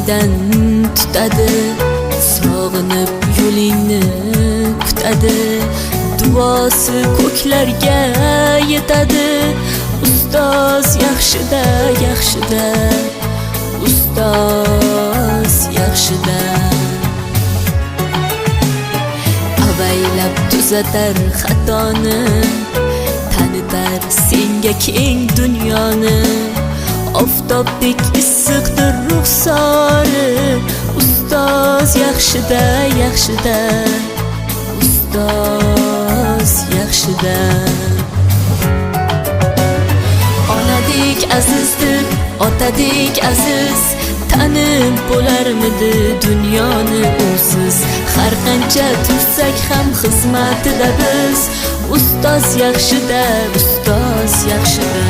Qo'lingdan tutadi, sog'inib yo'lingni kutadi. Duosi ko'klarga yetadi. Ustoz yaxshida, yaxshida, ustoz yaxshida. Avaylab tuzatar xatoni, tanitar senga keng dunyoni. Oftobdek issiqdir ruxsori. Ustoz yaxshida, yaxshida, ustoz yaxshida. Onadek azizdir, otadek aziz, tanib bo'larmidi dunyoni usiz? Har qancha tursak ham xizmatida biz, ustoz yaxshida, ustoz yaxshida.